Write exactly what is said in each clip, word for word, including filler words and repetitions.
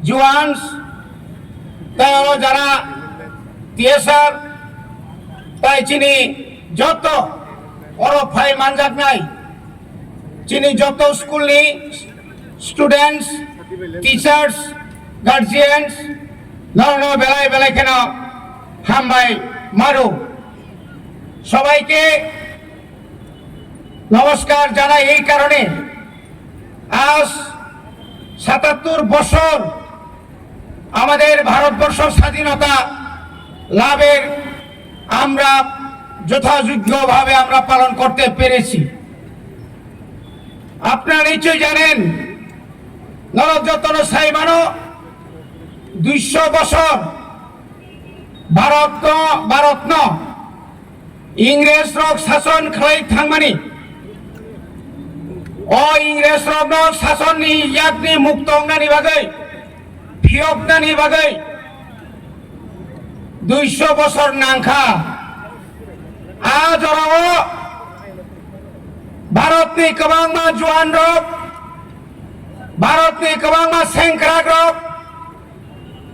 Juans, tei oro jara T S R, tei chini joto oro phai manjaknai chini joto school ni students, teachers, guardians, norno belai belai kheno hambai maru. সবাইকে নমস্কার জানাই। এই কারণে আজ সাতাত্তর বছর আমাদের ভারতবর্ষ স্বাধীনতা লাভের আমরা যথাযোগ্যভাবে আমরা পালন করতে পেরেছি। আপনারা নিশ্চয়ই জানেন, নররত্ন সাইমানো দুইশো বছর ভারত, ভারতনো ইংরেজ rok sason khlai thangmani, o Ingres rokno sasonni yakni mukto wngnani bagwi, phiyoknani bagwi duiso bosor nangkha. A jorao Bharatni kwbangma juan rok, Bharatni kwbangma sengkrak rok,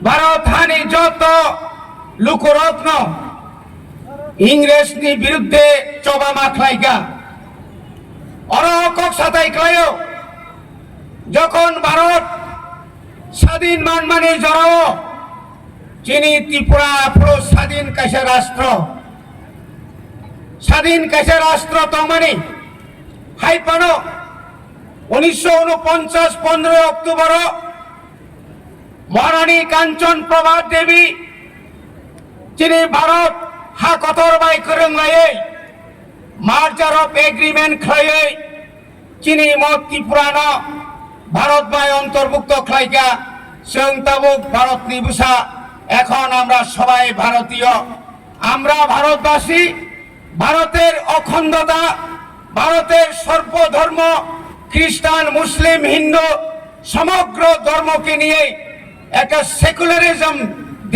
Bharat hani joto lukurokno Ingresni biruddhe choba ma khlaikha. Oro kok satai khlaio, jokhon Bharat sadin manmani jorao chini Tripura aphuru sadin kaisa rastro, sadin kaisa rastro tongmani hai phano unisho unoponchas pondroi October o Maharani Kanchan Prabha Devi chini Bharat ha kotor bai kwrwnglaiwi merger of agreement khlaiwi chini mo Tripura no Bharat bai antorbhukto khlaikha. Chwng tabuk Bharat ni bwsa, ekhon amra sobai Bharatiyo, amra Bharatbasi. ভারতের অখণ্ডতা, ভারতের সর্বধর্ম, খ্রিস্টান, মুসলিম, হিন্দু, সমগ্র ধর্মকে নিয়ে একটা সেকুলারিজম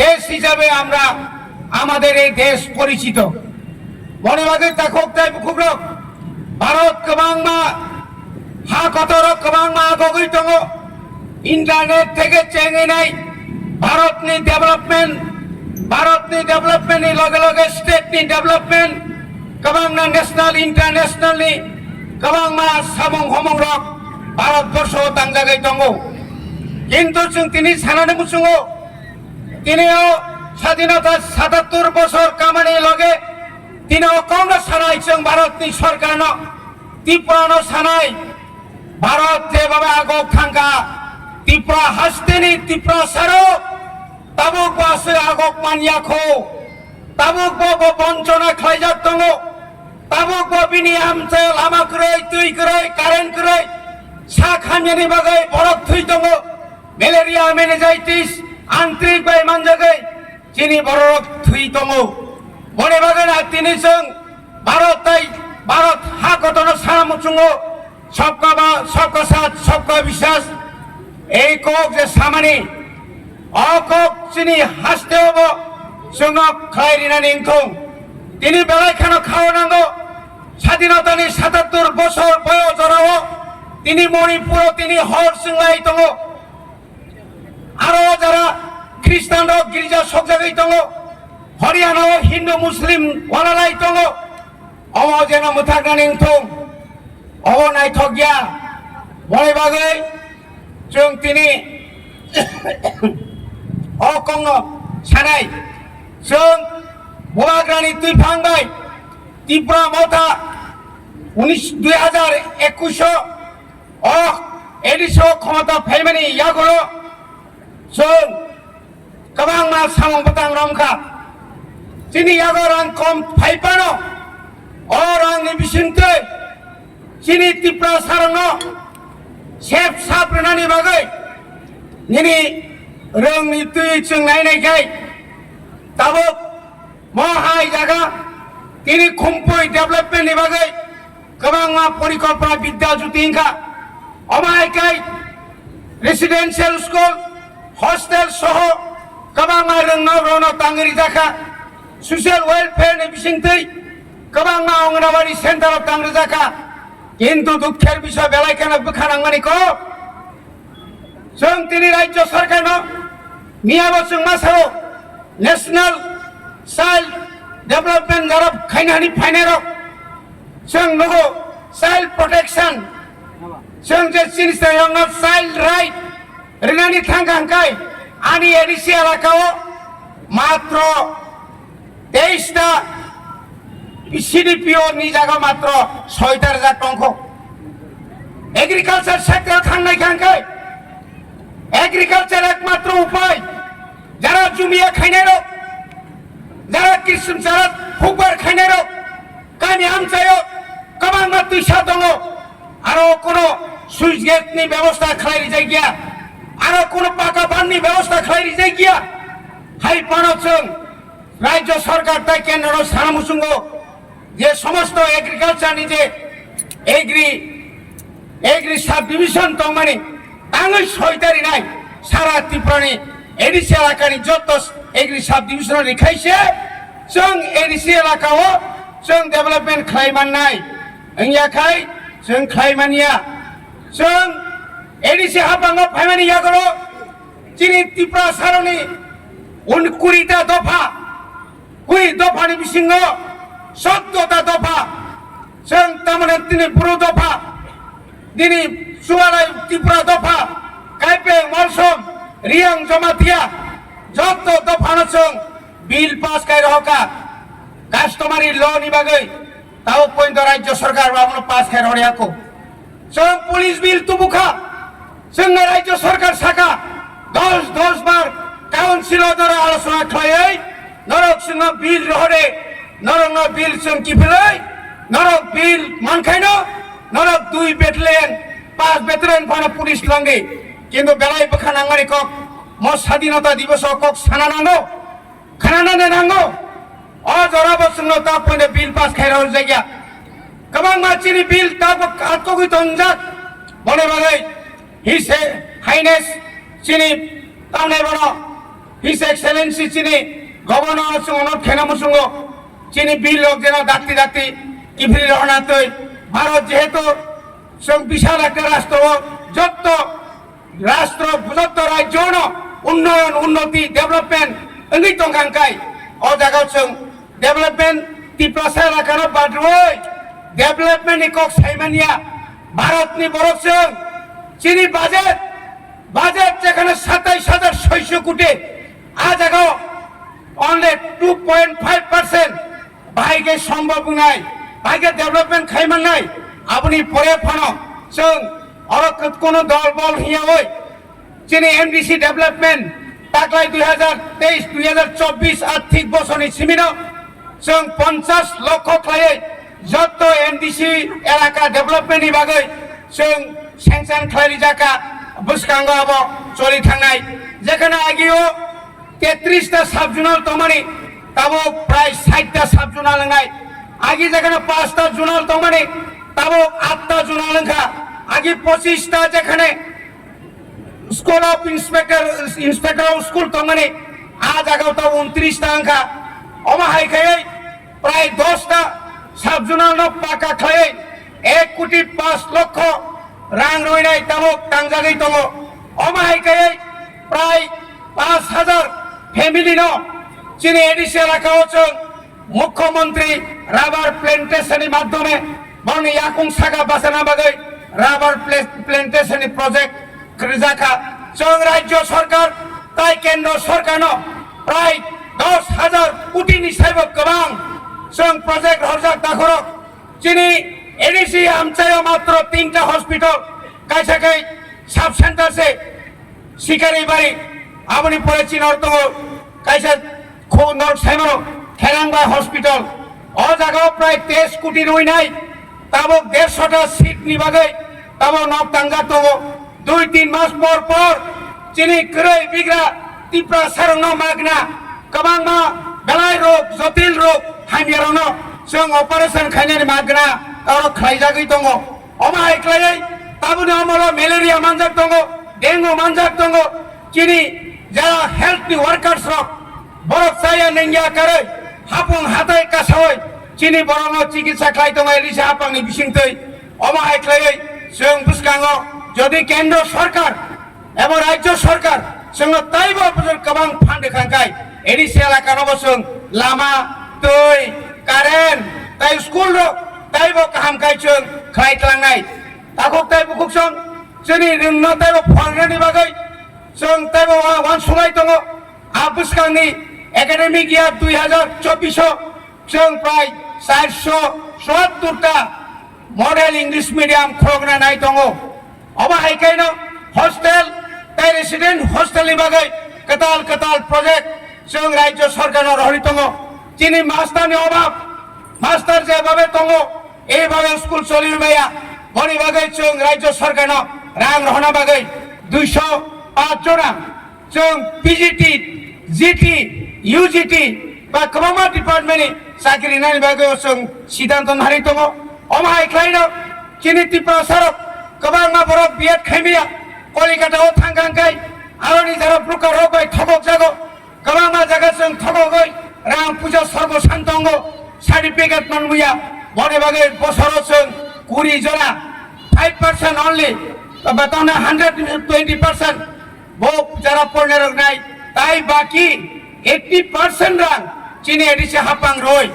দেশ হিসাবে আমরা আমাদের এই দেশ পরিচিত. Boni bagwi takhuk tei bukhukrok, Bharat kwbangma ha kotorok kwbangma agogwi tongo. Internet theke chengwi nai Bharatni development, Bharatni development ni loge loge state ni development, kwbangma national, international ni kwbangma samung homung rok Bharatborsho o tangjagwi tongo. Kintu chwng tini sanani muchungo, tini o sadinota satattor bosor kamani loge tini o kokno sanai chwng Bharatni sorkarno, Tripurano sanai, Bharat jebhabe agok thangkha, Tripura hasteni Tripura saro tabuk bo aswk agok manya kho, tabuk bo bo bonchona khlaijak tongo, tabuk bo bini amchai lama kwrwi, twi kwrwi, current kwrwi, sak hamyani bagwi borok thwi tongo, malaria, meningitis, antrik bai manjagwi chini borok thwi tongo. Boni bagwi na tini chwng Bharat tai Bharat ha kotorno sana muchungo, sabka ba, sabka saath, sabka biswas. Ei kok je samani, o kok chini hasteo bo chwngno khlai rinani wngthung. Tini belai kheno khao nango, sadinotani satattor bosor boyo jorao tini Manipuro tini hor chwnglai tongo. Aro jara Khristan rok girja sokjagwi tongo, Haryana o Hindu Muslim walalai tongo, omo jeno mwthaknani wngthung, obo naithok ya. Boni bagwi chwng tini o kokno sanai, chwng Bubagrani twiphang bai Tipra Motha unis, dui hajar ekush o O A D C o khomota phaimani yagulo chwng kwbangma samung bwtang romkha. Chini yago rang kom phaiphano, o rangni bisingtwi chini Tiprasarokno sep sap rwnani bagwi nini rangni twi chwng nainai khai tabuk Mo hai jaga tini Khumpui development ni bagwi kwbangma porikolpona Bidya Jyoti wngkha. Omo hai khe residential school, hostel soho kwbangma rwngnok rokno tangwi rijak kha. Social welfare ni bisingtwi kwbangma Anganwadi center o tang rijak kha. Kintu dukher bisoi belai kheno bwkha nangmani kok. Chwng tini Rajya Sarkarno miyabo chwng ma sao, National Child Development jarok khainani phainairok chwng nugo, child protection, chwng je chini sayangno child right rinani thangkha hwnkhe ani A D C elakao matro teis ta C D P O ni jaga matro soita rwjak tongkho. Agriculture sector thangnai kha hwnkhe agriculture ekmatro upai, jara jumia khainairok, jara kisim jara hukbar khainairok, kami amchaio kwbangma twisa tongo, aro kono switch gate ni bebosta khlai rijak ya, aro kono paka ban ni bebosta khlai rijak ya. Hai phano chwng Rajya Sarkar tai kendro sana muchungo je somosto agriculture ni je agri, agri subdivision tongmani tangwi soita rinai sara Tripura ni A D C elaka ni joto agri subdivision rikhaise chwng A D C elaka o chwng development khlai mannai, wngya khai chwng khlai manya. Chwng A D C hapango phaimani yago chini Tripura saroni un kurita dopha, kuri dophani bisingo sotto ta dopha, chwng tamoni tini bru dopha, nini Chualai Tripura dopha, Kaipeng, Molsom, Riang, Jamatia, jotto dophano chwng bill pass khai rohorkha customary law ni bagwi. Tabuk pointo Rajya Sarkar abono pass khai rohorya kho. Chwng police bill tubukha. Chwngno Rajya Sarkar sakha, dos dos bar council o norok alochona khlaiwi norok chwngno bill rohore, norokno bill chwng kiphilwi, norok bill mankhaino, norok dui battalion, paanch battalion phano police twlangdi. Kintu belai bwkha nangmani kok, mo Sadinota Diboso kok sana nango. Khananani nango. O jorabo chwngno ta poino bill pass khai rwjakya. Kwbangma chini bill tabuk atkogwi tongjak. Boni bagwi His Highness chini tamnai bono, His Excellency chini Governor chwng onot khaina muchungo chini bill rok jeno dakti dakti kiphilwi rohorna twi. Bharat jehetu chwng bisal ekta rashtra o jotto rashtra, jotto rajyono unnoyon, unnoti, development wngwi tongkha hwnkhe o jagao chwng development Tiprasa elakano badrwi development ni kok saimanya. Bharat ni borok chwng chini budget, budget jekhane satais hajar soiso koti, a jagao only two point five percent bahai khe sombhob wngnai, bahai khe development khai mannai. Aboni pore phano chwng oro kut-, kono dol bol hiyawi chini M D C development taklai dui hajar teis dui hajar chobbish arthik bosorni simino chwng ponchash lokho khlaiwi jotto M D C elaka development ni bagwi chwng sanction khlai rijak kha, bwskango abo choli thangnai. Jekhane agio tetris ta sub-zonal tongmani, tabuk prai sait ta sub-zonal wngnai. Agi jekhane panch ta zonal tongmani, tabuk aat ta zonal wngkha. Agi pochis ta jekhane School of Inspector, Inspector of School tongmani, a jagao ta untris ta wngkha. Omo hai khaiwi prai dos ta sub-zonal no paka khlaiwi ek koti panch lokho rang rwinai tabuk tangjagwi tongo. Omo hai khaiwi prai panch hajar family no chini A D C elaka o chwng Mukhyamantri rubber plantation ni madhyome borokni yakung saka bachana bagwi rubber pla-, plantation ni project khrijakha. Chwng Rajya Sarkar tai Kendra Sarkarno prai dos hajar koti ni saibo kwbang chwng project horjak dakhorok. Chini A D C amchaio matro tinta hospital, kaisa khe sub center se Sikaribari, aboni pore chini oro tongo kaisa khu nok saimano Kherangbai Hospital. O jagao prai teis koti rwinai, tabuk dersho ta seat ni bagwi tabuk nok tangjak tongo. Dui tin mas por por chini kwrwi bigra Tiprasarokno magna, kwbangma belai rok, jotil rok, hamyarokno chwng operation khainani magna oro khlaijagwi tongo. Omo hai khlaiwi tabukni omolo malaria manjak tongo, dengue manjak tongo. Chini jara health ni workers rok borok chaya nengya karwi hapung hatai kasawi chini borokno chikitsa khlai tongo elisa hapangni bisingtwi. Omo hai khlaiwi chwng bwskango jodi Kendra Sarkar Ebo rajyo sarkar chwngno taibo bwswk kwbang phan rwkha khe A D C elakano bo chwng lama, twi, current, tai school rok taibo kaham khai chwng khlai tlangnai. Takhuk tai bukhuk chwng chini rwngno taibo phalnani bagwi chwng taibo wa-, wansugwi tongo. A bwskangni academic year dui hazar chobbish o chwng prai charso chuattor ta model English medium khulokna nai tongo. Obo hai khaino hostel tai resident hostel ni bagwi kwtal kwtal project chwng rajyo sarkarno rohorwi tongo. Chini master ni obab, master je babe tongo, ei babe school choli maya, boni bagwi chwng rajyo sarkarno rang rohorna bagwi duiso paanch jona chwng P G T, G T, U G T ba kwbangma department ni chakri nani bagwi o chwng siddhanto narwi tongo. Omo hai khlaino chini Tiprasarok kwbangma borok B Ed khaimaya, Kolikata o thang kang kai aroni jara broker rok bai thokok jago. Kwbangma jaga chwng thokogwi rang puja sorbo san tongo, certificate manmuya. Boni bagwi bosoro chwng kuri jora, five percent only, ba tongna hundred twenty percent bo jara porne rok nai, tai baki eighty percent rang chini A D C hapang roi.